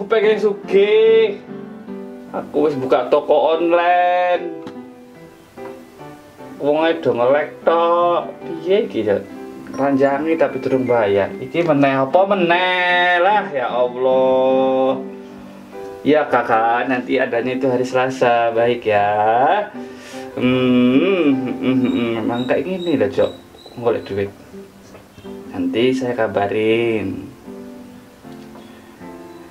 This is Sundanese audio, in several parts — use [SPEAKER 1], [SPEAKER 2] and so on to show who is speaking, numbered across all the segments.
[SPEAKER 1] Aku pengen sugih. Aku wis buka toko online. Wonge do ngelek tok. Piye iki, Cok? Ranjangi tapi durung bayar. Iki meneh apa meneh lah ya Allah. Ya kakak, nanti adanya itu hari Selasa, baik ya. Memang kayak gini lah, Cok. Golek duit. Nanti saya kabarin.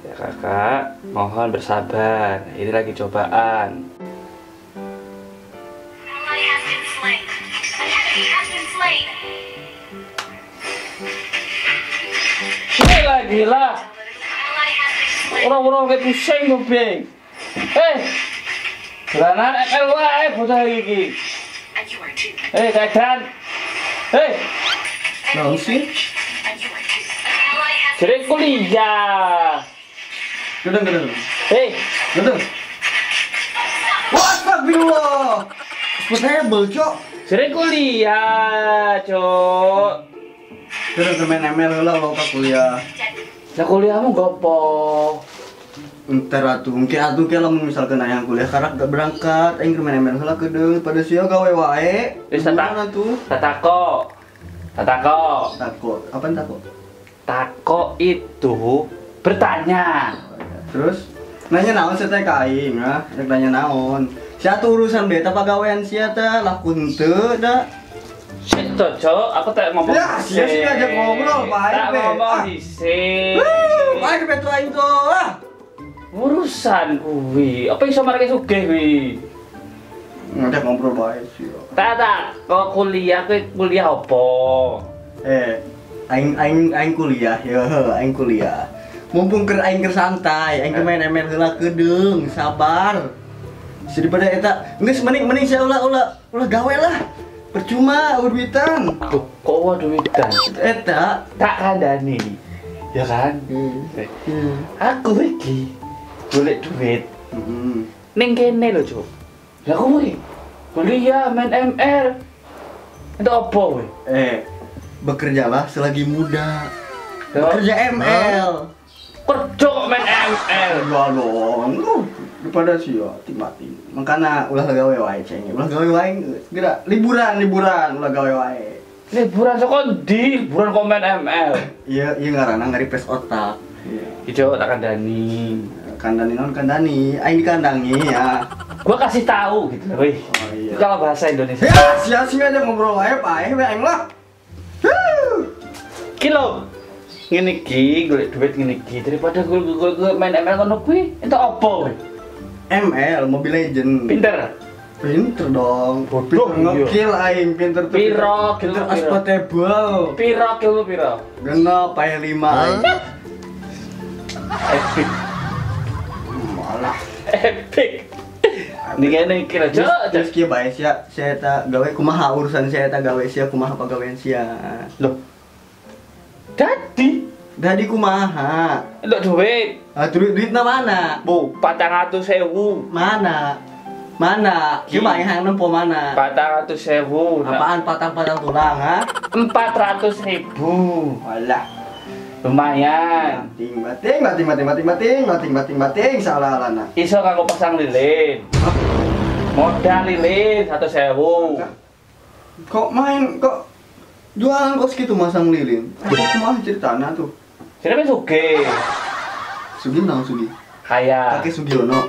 [SPEAKER 1] Ya kakak, mohon bersabar. Ini lagi cobaan.
[SPEAKER 2] Ally has been slain. An enemy has been slain.
[SPEAKER 1] Gila gila.
[SPEAKER 2] Ally has been slain.
[SPEAKER 1] Orang-orang kayak pusing kuping. Dolanan ML wae bocah iki.
[SPEAKER 2] And you are too.
[SPEAKER 1] Kaidan.
[SPEAKER 3] Naon sih?
[SPEAKER 2] And you are too. An ally has
[SPEAKER 1] Jadi kuliah.
[SPEAKER 3] Gedeng, gedeng. Gedeng. Wah, astagfirullah. Sepetable, Cok.
[SPEAKER 1] Jadi kuliah, Cok.
[SPEAKER 3] Gedeng main ML lah lo kuliah.
[SPEAKER 1] Lah kuliahmu gopo?
[SPEAKER 3] Entar atuh, engke atuh ke lamun misalkan aya kuliah karak gak berangkat, aing main ML heula kedeung pada sia gawe wae.
[SPEAKER 1] Wis tak
[SPEAKER 3] atuh.
[SPEAKER 1] Tatako. Tatako.
[SPEAKER 3] Tako, apaan tako?
[SPEAKER 1] Tako itu bertanya.
[SPEAKER 3] Terus nanya naon sia teh ka aing, ah? Rek nanya naon? Sia tuh urusan beta pagawean sia teh laku henteu da.
[SPEAKER 1] Sik to, Cok, aku tak ngomong.
[SPEAKER 3] Ya, sia sih ngajak ngobrol, bae
[SPEAKER 1] Tak
[SPEAKER 3] be.
[SPEAKER 1] ngomong
[SPEAKER 3] Ah.
[SPEAKER 1] dhisik.
[SPEAKER 3] Aing beto aing tuh. Ah.
[SPEAKER 1] Urusan kuwi. Apa iso marake sugih kuwi?
[SPEAKER 3] Ngajak ngobrol bae sia.
[SPEAKER 1] Tak tak, kok kuliah kuwi kuliah apa?
[SPEAKER 3] Aing aing aing kuliah, ya, aing kuliah. Mumpung keur aing keur santai, aing keur main ML heula kedeung, sabar. Daripada eta geus mending mending sia ulah ulah ulah gawe lah. Percuma eueuh duitan.
[SPEAKER 1] Loh, kok wae duitan?
[SPEAKER 3] Eta
[SPEAKER 1] Tak kandhani. Ya kan? Aku iki golek duit ning kene lho, Cuk. Lah kowe kuliah main ML. Itu apa kowe?
[SPEAKER 3] Bekerjalah selagi muda.
[SPEAKER 1] Ya.
[SPEAKER 3] Bekerja ML.
[SPEAKER 1] Kerja kok main ML.
[SPEAKER 3] Ya dong, lu daripada sia mati. Makana ulah gawe wae ceng. Ulah gawe wae geura liburan liburan ulah gawe wae.
[SPEAKER 1] Liburan saka ndi? Liburan kok main ML.
[SPEAKER 3] Iya, iya ngaranna nge-refresh otak. Iya.
[SPEAKER 1] Iki tak kandhani.
[SPEAKER 3] Kandani non kandani, aing dikandangi ya.
[SPEAKER 1] Gua kasih tahu gitu loh, wih.
[SPEAKER 3] Oh iya.
[SPEAKER 1] Kalau bahasa Indonesia.
[SPEAKER 3] Ya, sia sih ngajak ngobrol wae paeh we aing lah. Huh.
[SPEAKER 1] Ki lho. Ngene iki golek duit ngene iki daripada gue main ML ngono kuwi, entuk apa kowe?
[SPEAKER 3] ML Mobile Legend.
[SPEAKER 1] Pinter.
[SPEAKER 3] Pinter dong.
[SPEAKER 1] Bodoh,
[SPEAKER 3] Pinter ngekill aing, pinter tuh.
[SPEAKER 1] Piro kill
[SPEAKER 3] Pinter
[SPEAKER 1] piro?
[SPEAKER 3] aspatable.
[SPEAKER 1] Piro kill piro?
[SPEAKER 3] Genep paeh 5 aing.
[SPEAKER 1] Epic.
[SPEAKER 3] Malah.
[SPEAKER 1] Epic. Ini kene iki lho, Cok.
[SPEAKER 3] Terus kieu bae sia, sia eta gawe kumaha urusan sia eta gawe sia kumaha pagawean sia.
[SPEAKER 1] Loh. Dadi,
[SPEAKER 3] Dadi kumaha?
[SPEAKER 1] entuk duit.
[SPEAKER 3] Ah, duit duitna mana?
[SPEAKER 1] Bu, 400.000.
[SPEAKER 3] Mana? Mana?
[SPEAKER 1] Ki.
[SPEAKER 3] Kieu mah aing nempo mana?
[SPEAKER 1] 400.000.
[SPEAKER 3] Apaan patang-patang tulang, ha?
[SPEAKER 1] 400.000.
[SPEAKER 3] Walah.
[SPEAKER 1] Lumayan.
[SPEAKER 3] Bating, bating, bating, bating, bating, bating, bating, bating, bating, salah alana.
[SPEAKER 1] Iso kanggo pasang lilin. Modal lilin 100.000.
[SPEAKER 3] Kok main kok jualan kok segitu masang lilin? Kok kumaha ceritana tuh?
[SPEAKER 1] Jadi wis sugih.
[SPEAKER 3] Sugi naon Sugi?
[SPEAKER 1] Kaya.
[SPEAKER 3] Kakek Sugiono.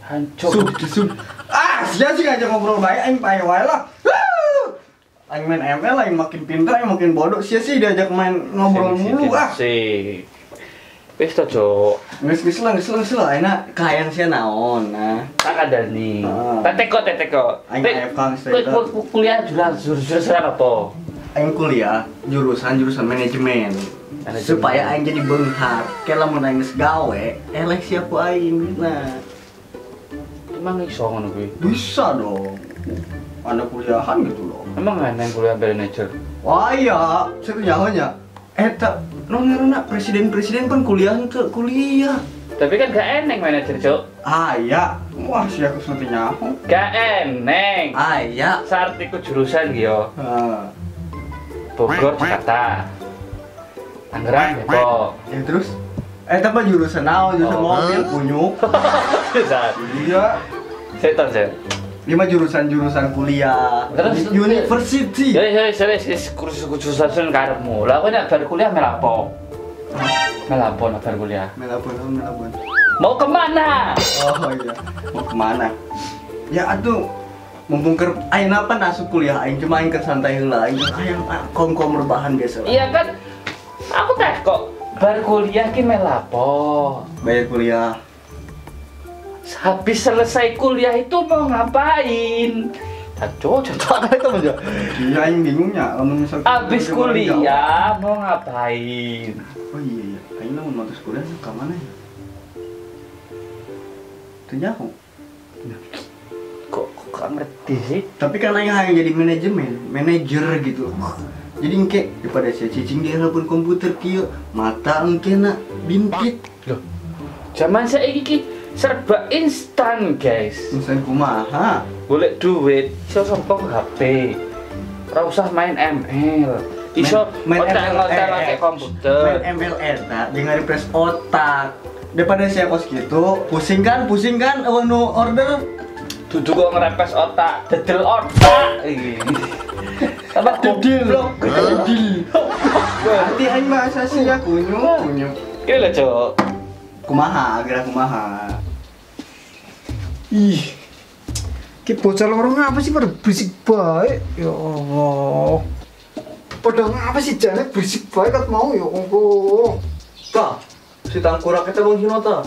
[SPEAKER 1] Hancur.
[SPEAKER 3] Sug, sug. Ah, sia sih ngajak ngobrol bae aing pae wae lah. Aing main ML aing makin pinter aing makin bodoh. Sia sih diajak main ngobrol mulu ah.
[SPEAKER 1] Si. Wis to, Cok.
[SPEAKER 3] Geus geus lah, geus lah, geus lah. Enak kahayang sia naon nah.
[SPEAKER 1] Tak kandhani.
[SPEAKER 3] Ah.
[SPEAKER 1] Teteko teteko.
[SPEAKER 3] Aing AFK geus teh.
[SPEAKER 1] Kuliah jurusan apa?
[SPEAKER 3] Aing kuliah jurusan jurusan manajemen.
[SPEAKER 1] Manajemen.
[SPEAKER 3] Supaya aing jadi beunghar. Ke lamun aing geus gawe, eleh sia ku aing nah.
[SPEAKER 1] Emang iso ngono kuwi?
[SPEAKER 3] Bisa dong. Ada kuliahan gitu loh.
[SPEAKER 1] Emang aneh kuliah manajer?
[SPEAKER 3] Wah iya, saya nyaho nya. Eta, non ngaranna presiden-presiden kan kuliah teu kuliah.
[SPEAKER 1] Tapi kan gak eneng manajer, Cok.
[SPEAKER 3] Ah iya, wah sia aku sampe nyaho.
[SPEAKER 1] Gak eneng.
[SPEAKER 3] Ah iya.
[SPEAKER 1] Saat iku jurusan ki yo.
[SPEAKER 3] Ah.
[SPEAKER 1] Bogor, Jakarta. Tangerang, Depok.
[SPEAKER 3] Ya terus? Tapi jurusan naon, jurusan mobil kunyuk. Iya.
[SPEAKER 1] Setan sih.
[SPEAKER 3] 5 jurusan-jurusan kuliah. Terus university.
[SPEAKER 1] Ya, kursus-kursusan karepmu. Lah kowe nek bar kuliah melapo? Melapo nek bar kuliah.
[SPEAKER 3] Melapo.
[SPEAKER 1] Mau kemana?
[SPEAKER 3] Oh iya, mau kemana? Ya atuh mumpung keur aing apa asup kuliah aing cuma aing keur santai heula, aing hayang kom-kom rebahan biasa lah.
[SPEAKER 1] Iya kan? Aku teh kok bar kuliah ki melapo?
[SPEAKER 3] Bayar kuliah.
[SPEAKER 1] Habis selesai kuliah itu mau ngapain? Cocok itu aja.
[SPEAKER 3] Iya, aing bingungnya lamun misal
[SPEAKER 1] habis kuliah mau ngapain?
[SPEAKER 3] Oh iya, aing lamun matus kuliah ka mana ya? Teu nyaho.
[SPEAKER 1] Kok gak ngerti sih?
[SPEAKER 3] Tapi kan aing hayang jadi manajer gitu. Jadi engke daripada saya cicing di hadapan komputer kieu, mata engke na bintit.
[SPEAKER 1] Loh. Zaman saiki ki serba instan, guys.
[SPEAKER 3] Instan kumaha?
[SPEAKER 1] Golek duit, iso saka HP. Ora usah main ML. Iso otak-otak komputer.
[SPEAKER 3] Main ML eta jeung refresh otak. Daripada saya kos gitu, pusing kan, eueuh nu order.
[SPEAKER 1] Dudu kok ngerepes otak, dedel otak iki. Apa
[SPEAKER 3] dedel? Dedel. Nanti aing mah asa sia kunyuk.
[SPEAKER 1] Iki lho, Cuk.
[SPEAKER 3] Kumaha, gerak kumaha.
[SPEAKER 4] Ih. Ki bocah loro ngapa sih pada berisik bae? Ya Allah. Pada ngapa sih jane berisik bae kat mau ya Allah.
[SPEAKER 3] Tah, si tangkurak eta Bang Sino tah.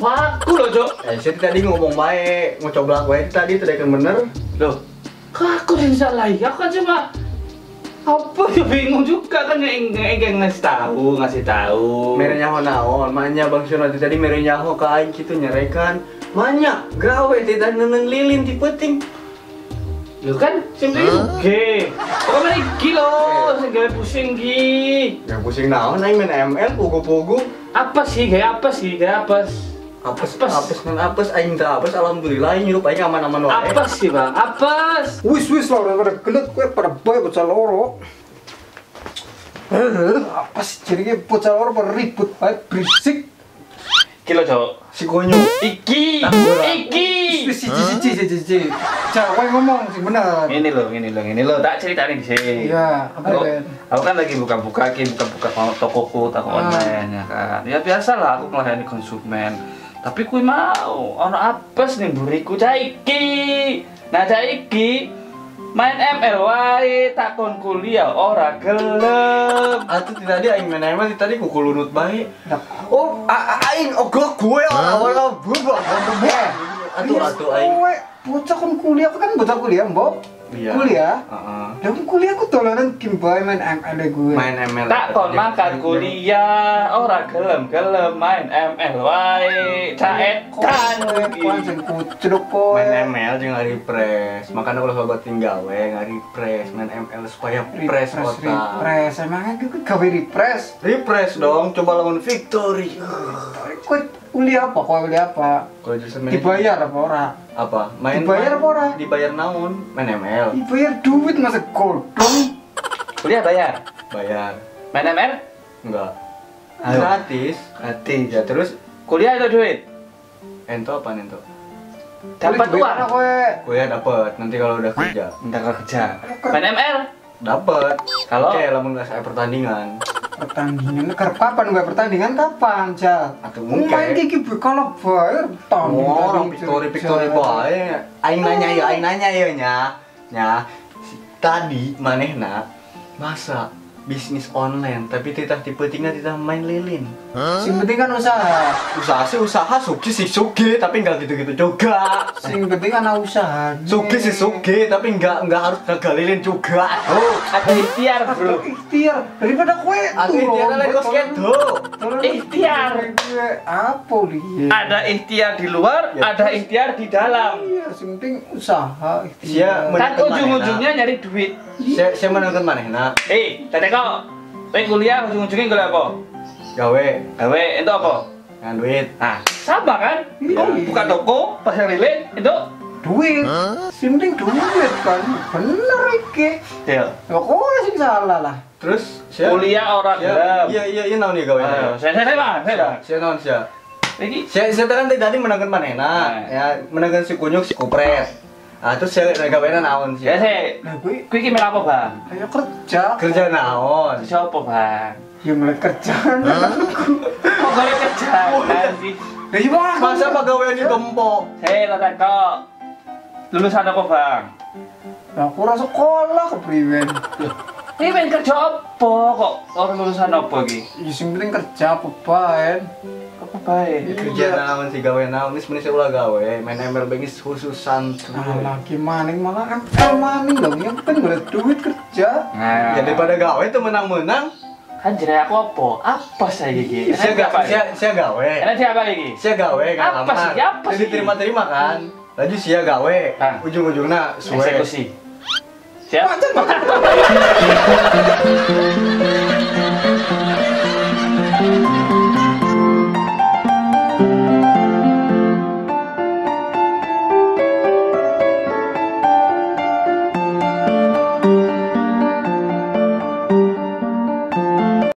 [SPEAKER 1] Aku loh, Cuk.
[SPEAKER 3] Saya tadi ngomong bae, ngocoblak wae tadi tadi kan bener.
[SPEAKER 1] Loh, kok aku sing salah? Aku kan cuma apa ya bingung juga kan ngasih tahu.
[SPEAKER 3] Mere nyaho naon, manya Bang Sino tadi mere nyaho ka aing kitu nyerekan. Manya gawe teh neneng lilin ti peuting.
[SPEAKER 1] Lho kan sing sugih. Kok mere iki lho sing gawe pusing ki.
[SPEAKER 3] Ya pusing naon aing main ML pugu-pugu.
[SPEAKER 1] Apa sih gawe apa sih? Gawe apa?
[SPEAKER 3] Apes apes ngan apes aing teh apes alhamdulillah aing hirup aing aman-aman wae.
[SPEAKER 1] Apes sih, Bang. Apes.
[SPEAKER 4] Wis wis loro pada gelut kowe pada bae bocah loro. Apa sih jenenge bocah loro pada ribut bae berisik.
[SPEAKER 1] Iki lho, Cok.
[SPEAKER 3] Si konyol.
[SPEAKER 1] Iki. Iki.
[SPEAKER 4] Wis siji. Cak kowe ngomong sing bener.
[SPEAKER 1] Ngene lho, tak critani dhisik.
[SPEAKER 4] Iya, apa ben?
[SPEAKER 1] Aku kan lagi buka-buka tokoku, toko online ya kan. Ya biasalah aku melayani konsumen. Tapi kui mau ono apes ning mburiku cah iki. Nah cah iki main ML wae takon kuliah ora gelem.
[SPEAKER 3] Atuh tadi aing main ML tadi kukulunut bae. Oh, aing ogok gue ora berubah. Atuh aing.
[SPEAKER 4] Bocah kon kuliah, aku kan bocah kuliah, Mbok.
[SPEAKER 3] Iya.
[SPEAKER 4] Kuliah?
[SPEAKER 3] Heeh.
[SPEAKER 4] Lah kuliah aku dolanan game bae main ML gue.
[SPEAKER 3] Main ML.
[SPEAKER 1] Tak kon makan kuliah, ora gelem-gelem main ML wae. Cak edan
[SPEAKER 4] iki. Pancen kucluk kowe.
[SPEAKER 3] Main ML jeung refresh. Makanya kalau sobat tinggal we nge-refresh main ML supaya fresh otak.
[SPEAKER 4] Refresh. Emangnya gue gawe refresh.
[SPEAKER 3] Refresh dong, coba lawan victory.
[SPEAKER 4] Kowe kuliah apa? Kowe kuliah apa?
[SPEAKER 3] Kalau jurusan manajemen.
[SPEAKER 4] Dibayar apa ora?
[SPEAKER 3] Apa? Main
[SPEAKER 4] dibayar apa ora?
[SPEAKER 3] Dibayar naon? Main ML.
[SPEAKER 4] Dibayar duit masa godong.
[SPEAKER 1] Kuliah bayar?
[SPEAKER 3] Bayar.
[SPEAKER 1] Main ML?
[SPEAKER 3] Enggak. Ayo. Gratis. Gratis. Ya terus
[SPEAKER 1] kuliah itu duit.
[SPEAKER 3] Ento apa ento?
[SPEAKER 1] Dapat uang.
[SPEAKER 3] Kuliah dapat nanti kalau udah kerja.
[SPEAKER 1] Entar kalau kerja. Main ML?
[SPEAKER 3] Dapat.
[SPEAKER 1] Kalau
[SPEAKER 3] oke, lamun nggak saya pertandingan.
[SPEAKER 4] Pertandingan kerep kapan gue pertandingan kapan, Jal?
[SPEAKER 3] Atau mungkin
[SPEAKER 4] main kiki kalau bayar tanding.
[SPEAKER 3] Oh, victory bae. Aing nanya ya nya. Nya, tadi manehna masa bisnis online tapi titah tipe tinggal titah main lilin.
[SPEAKER 4] Sing penting kan usaha.
[SPEAKER 3] Usaha sih usaha, sugih sih sugih, tapi enggak gitu-gitu juga.
[SPEAKER 4] Sing penting kan usaha.
[SPEAKER 3] Sugih sih sugih, tapi enggak harus gagal lilin juga.
[SPEAKER 1] Oh, ada ikhtiar, Bro.
[SPEAKER 4] Ikhtiar daripada kowe
[SPEAKER 3] ada ikhtiar lain kos kedo.
[SPEAKER 1] Ikhtiar.
[SPEAKER 4] Apa liye?
[SPEAKER 1] Ada ikhtiar di luar,
[SPEAKER 3] ya,
[SPEAKER 1] ada ikhtiar di dalam.
[SPEAKER 4] Iya, sing penting usaha ikhtiar.
[SPEAKER 1] Kan ujung-ujungnya nyari duit.
[SPEAKER 3] Saya menangkan manehna.
[SPEAKER 1] Tete kok. Kowe kuliah ujung-ujungnya golek apa?
[SPEAKER 3] Gawe.
[SPEAKER 1] Gawe itu apa?
[SPEAKER 3] Ngan duit.
[SPEAKER 1] Nah, sama kan?
[SPEAKER 4] Iya.
[SPEAKER 1] Buka toko, pasang lilin, itu
[SPEAKER 4] Duit. Sing penting duit kan. Bener iki.
[SPEAKER 1] Iya.
[SPEAKER 4] Ya kowe sing salah lah.
[SPEAKER 3] Terus
[SPEAKER 1] kuliah ora gelem.
[SPEAKER 3] Iya naon ieu gawe?
[SPEAKER 1] Ayo, saya Bang, saya.
[SPEAKER 3] Saya naon sia?
[SPEAKER 1] Iki
[SPEAKER 3] saya kan tadi menangkan manehna, ya menangkan si kunyuk si kupret. Ah terus saya gawena naon sih?
[SPEAKER 1] Ya saya.
[SPEAKER 4] Lah kuwi
[SPEAKER 1] kuwi iki melu apa, Bang?
[SPEAKER 4] Ayo kerja.
[SPEAKER 3] Kerja naon?
[SPEAKER 1] Kerja apa, Bang?
[SPEAKER 4] Ya mulai kerjaan aku.
[SPEAKER 1] Kok golek kerjaan sih?
[SPEAKER 4] Lah iya
[SPEAKER 3] masa pegawai ditempok?
[SPEAKER 1] Saya tak kok. Lulusan apa, Bang?
[SPEAKER 4] Lah aku ora sekolah kepriwen.
[SPEAKER 1] Loh, iki pengen kerja apa kok ora lulusan apa iki?
[SPEAKER 4] Ya sing penting kerja apa bae.
[SPEAKER 1] Apa bae?
[SPEAKER 3] Kerja naon sih gawe naon wis meni ulah gawe, main ML bengis khususan.
[SPEAKER 4] Ah lagi maning malah ML maning lho, yang penting golek duit kerja.
[SPEAKER 1] Nah,
[SPEAKER 3] ya daripada gawe tuh menang-menang.
[SPEAKER 1] Kan jere aku apa? Apa saya iki?
[SPEAKER 3] Saya gawe.
[SPEAKER 1] Enak siapa iki?
[SPEAKER 3] Saya gawe kan.
[SPEAKER 1] Apa sih? Apa sih?
[SPEAKER 3] Diterima-terima kan. Laju sia gawe, ujung-ujungnya suwe.
[SPEAKER 1] Eksekusi. Siap.